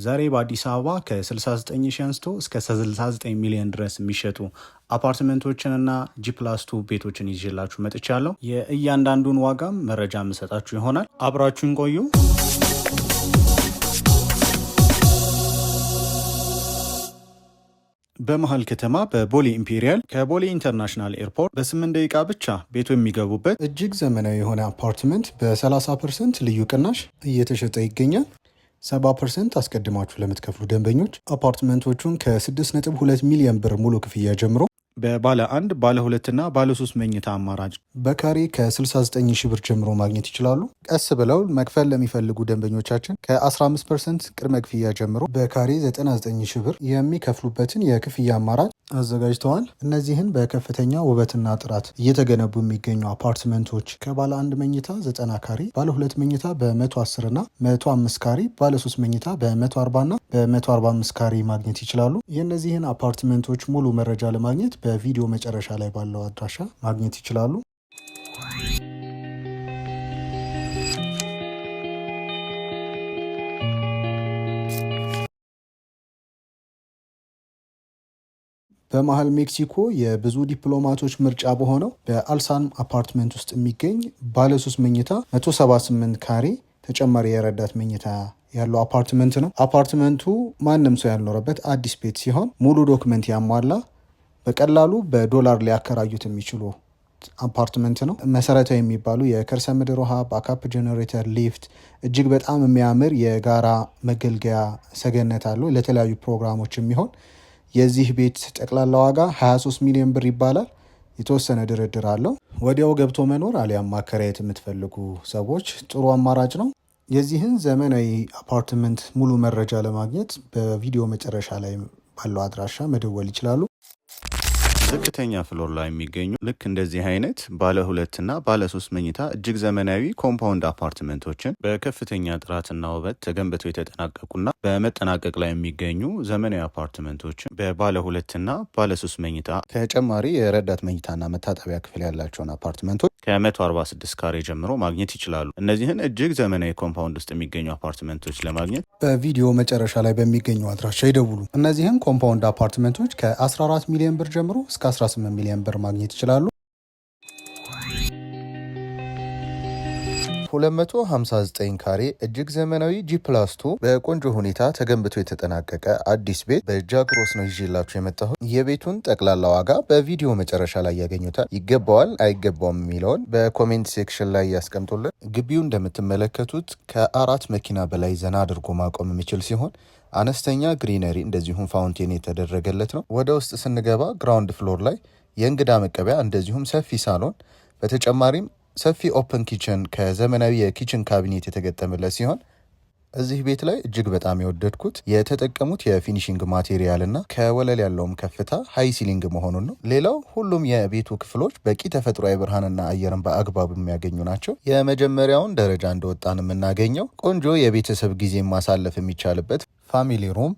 ዛሬ በአዲስ አበባ ከ69 ሺህ አንስቶ እስከ 69 ሚሊዮን ድረስ የሚሸጡ አፓርትመንቶችንና G+2 ቤቶችን ይዤላችሁ መጥቻለሁ። የእያንዳንዱን ዋጋም መረጃ የምሰጣችሁ ይሆናል። አብራችሁን ቆዩ። በመሀል ከተማ በቦሌ ኢምፔሪያል ከቦሌ ኢንተርናሽናል ኤርፖርት በ8 ደቂቃ ብቻ ቤቱ የሚገቡበት እጅግ ዘመናዊ የሆነ አፓርትመንት በ30% ልዩ ቅናሽ እየተሸጠ ይገኛል። 70% አስቀድማችሁ ለምትከፍሉ ደንበኞች አፓርትመንቶቹን ከ6.2 ሚሊዮን ብር ሙሉ ክፍያ ጀምሮ በባለ አንድ፣ ባለ ሁለትና ባለ ሶስት መኝታ አማራጭ በካሬ ከ69 ሺህ ብር ጀምሮ ማግኘት ይችላሉ። ቀስ ብለው መክፈል ለሚፈልጉ ደንበኞቻችን ከ15% ቅድመ ክፍያ ጀምሮ በካሬ 99 ሺህ ብር የሚከፍሉበትን የክፍያ አማራጭ አዘጋጅተዋል። እነዚህን በከፍተኛ ውበትና ጥራት እየተገነቡ የሚገኙ አፓርትመንቶች ከባለ አንድ መኝታ 90 ካሬ፣ ባለ ሁለት መኝታ በ110 እና 105 ካሬ፣ ባለ ሶስት መኝታ በ140 እና በ145 ካሬ ማግኘት ይችላሉ። የእነዚህን አፓርትመንቶች ሙሉ መረጃ ለማግኘት በቪዲዮ መጨረሻ ላይ ባለው አድራሻ ማግኘት ይችላሉ። በመሀል ሜክሲኮ የብዙ ዲፕሎማቶች ምርጫ በሆነው በአልሳን አፓርትመንት ውስጥ የሚገኝ ባለሶስት መኝታ 178 ካሬ ተጨማሪ የረዳት መኝታ ያለው አፓርትመንት ነው። አፓርትመንቱ ማንም ሰው ያልኖረበት አዲስ ቤት ሲሆን ሙሉ document ያሟላ፣ በቀላሉ በዶላር ሊያከራዩት የሚችሉ አፓርትመንት ነው። መሰረታዊ የሚባሉ የከርሰ ምድር ውሃ፣ backup generator፣ ሊፍት፣ እጅግ በጣም የሚያምር የጋራ መገልገያ ሰገነት አለው ለተለያዩ ፕሮግራሞች የሚሆን። የዚህ ቤት ጠቅላላ ዋጋ 23 ሚሊዮን ብር ይባላል። የተወሰነ ድርድር አለው። ወዲያው ገብቶ መኖር አሊያም ማከራየት የምትፈልጉ ሰዎች ጥሩ አማራጭ ነው። የዚህን ዘመናዊ አፓርትመንት ሙሉ መረጃ ለማግኘት በቪዲዮ መጨረሻ ላይ ባለው አድራሻ መደወል ይችላሉ። ዝቅተኛ floor ላይ የሚገኙ ልክ እንደዚህ አይነት ባለ ሁለትና ባለ ሶስት መኝታ እጅግ ዘመናዊ compound አፓርትመንቶችን በከፍተኛ ጥራትና ውበት ተገንብተው የተጠናቀቁና በመጠናቀቅ ላይ የሚገኙ ዘመናዊ አፓርትመንቶችን በባለ ሁለትና ባለ ሶስት መኝታ ተጨማሪ የረዳት መኝታና መታጠቢያ ክፍል ያላቸውን አፓርትመንቶች ከ146 ካሬ ጀምሮ ማግኘት ይችላሉ። እነዚህን እጅግ ዘመናዊ compound ውስጥ የሚገኙ አፓርትመንቶች ለማግኘት በቪዲዮ መጨረሻ ላይ በሚገኘው አድራሻ ይደውሉ። እነዚህን compound አፓርትመንቶች ከ14 ሚሊዮን ብር ጀምሮ እስከ 18 ሚሊዮን ብር ማግኘት ይችላሉ። 259 ካሬ እጅግ ዘመናዊ G+2 በቆንጆ ሁኔታ ተገንብቶ የተጠናቀቀ አዲስ ቤት በጃክሮስ ነው ይዤላችሁ የመጣሁት። የቤቱን ጠቅላላ ዋጋ በቪዲዮ መጨረሻ ላይ ያገኙታል። ይገባዋል አይገባውም የሚለውን በ comment section ላይ ያስቀምጡልን። ግቢው እንደምትመለከቱት ከአራት መኪና በላይ ዘና አድርጎ ማቆም የሚችል ሲሆን አነስተኛ greenery እንደዚሁም fountain የተደረገለት ነው። ወደ ውስጥ ስንገባ ground floor ላይ የእንግዳ መቀበያ እንደዚሁም ሰፊ ሳሎን፣ በተጨማሪም ሰፊ open kitchen ከዘመናዊ የ kitchen cabinet የተገጠመለት ሲሆን እዚህ ቤት ላይ እጅግ በጣም የወደድኩት የተጠቀሙት የ finishing material እና ከወለል ያለውም ከፍታ high ceiling መሆኑን ነው። ሌላው ሁሉም የቤቱ ክፍሎች በቂ ተፈጥሯዊ ብርሃንና አየርን በአግባቡ የሚያገኙ ናቸው። የመጀመሪያውን ደረጃ እንደወጣን የምናገኘው ቆንጆ የቤተሰብ ጊዜ ማሳለፍ የሚቻልበት family room፣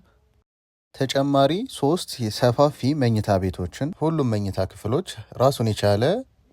ተጨማሪ ሶስት ሰፋፊ መኝታ ቤቶችን፣ ሁሉም መኝታ ክፍሎች ራሱን የቻለ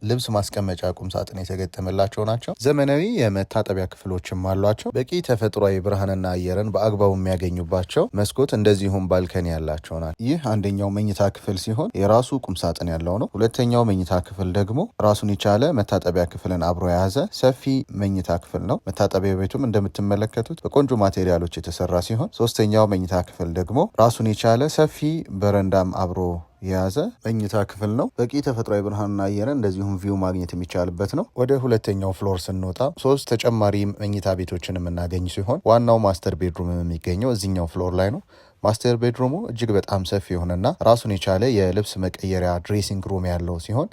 ልብስ ማስቀመጫ ቁም ሳጥን የተገጠመላቸው ናቸው። ዘመናዊ የመታጠቢያ ክፍሎችም አሏቸው። በቂ ተፈጥሯዊ ብርሃንና አየርን በአግባቡ የሚያገኙባቸው መስኮት እንደዚሁም balcony ያላቸው ናቸው። ይህ አንደኛው መኝታ ክፍል ሲሆን የራሱ ቁም ሳጥን ያለው ነው። ሁለተኛው መኝታ ክፍል ደግሞ ራሱን የቻለ መታጠቢያ ክፍልን አብሮ የያዘ ሰፊ መኝታ ክፍል ነው። መታጠቢያ ቤቱም እንደምትመለከቱት በቆንጆ material ኦች የተሰራ ሲሆን ሶስተኛው መኝታ ክፍል ደግሞ ራሱን የቻለ ሰፊ በረንዳም አብሮ የያዘ መኝታ ክፍል ነው። በቂ ተፈጥሯዊ ብርሃንና አየርን እንደዚሁም view ማግኘት የሚቻልበት ነው። ወደ ሁለተኛው floor ስንወጣ ሶስት ተጨማሪ መኝታ ቤቶችን የምናገኝ ሲሆን ዋናው master bedroom የሚገኘው እዚኛው floor ላይ ነው። Master bedroom ኡ እጅግ በጣም ሰፊ የሆነና ራሱን የቻለ የልብስ መቀየሪያ dressing room ያለው ሲሆን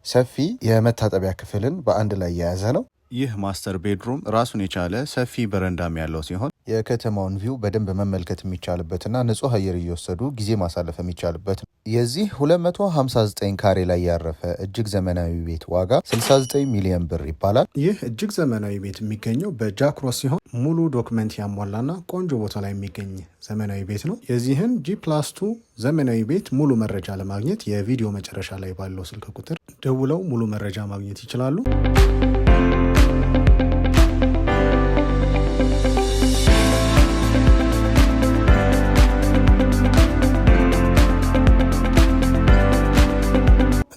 ሰፊ የመታጠቢያ ክፍልን በአንድ ላይ የያዘ ነው። ይህ master bedroom ራሱን የቻለ ሰፊ በረንዳም ያለው ሲሆን የከተማውን view በደንብ መመልከት የሚቻልበትና ንጹህ አየር እየወሰዱ ጊዜ ማሳለፍ የሚቻልበት ነው። የዚህ 259 ካሬ ላይ ያረፈ እጅግ ዘመናዊ ቤት ዋጋ 69 ሚሊዮን ብር ይባላል። ይህ እጅግ ዘመናዊ ቤት የሚገኘው በጃክሮስ ሲሆን ሙሉ document ያሟላና ቆንጆ ቦታ ላይ የሚገኝ ዘመናዊ ቤት ነው። የዚህን G+2 ዘመናዊ ቤት ሙሉ መረጃ ለማግኘት የቪዲዮ መጨረሻ ላይ ባለው ስልክ ቁጥር ደውለው ሙሉ መረጃ ማግኘት ይችላሉ።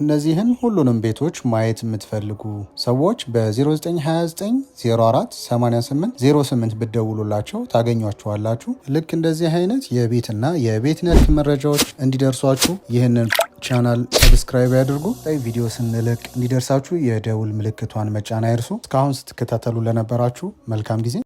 እነዚህን ሁሉንም ቤቶች ማየት የምትፈልጉ ሰዎች በ0929 04 88 08 ብትደውሉላቸው ታገኟቸዋላችሁ። ልክ እንደዚህ አይነት የቤትና የቤት ነክ መረጃዎች እንዲደርሷችሁ ይህንን ቻናል subscribe ያድርጉ። ቪዲዮ ስንለቅ እንዲደርሳችሁ የደውል ምልክቷን መጫን አይርሱ። እስካሁን ስትከታተሉ ለነበራችሁ መልካም ጊዜ።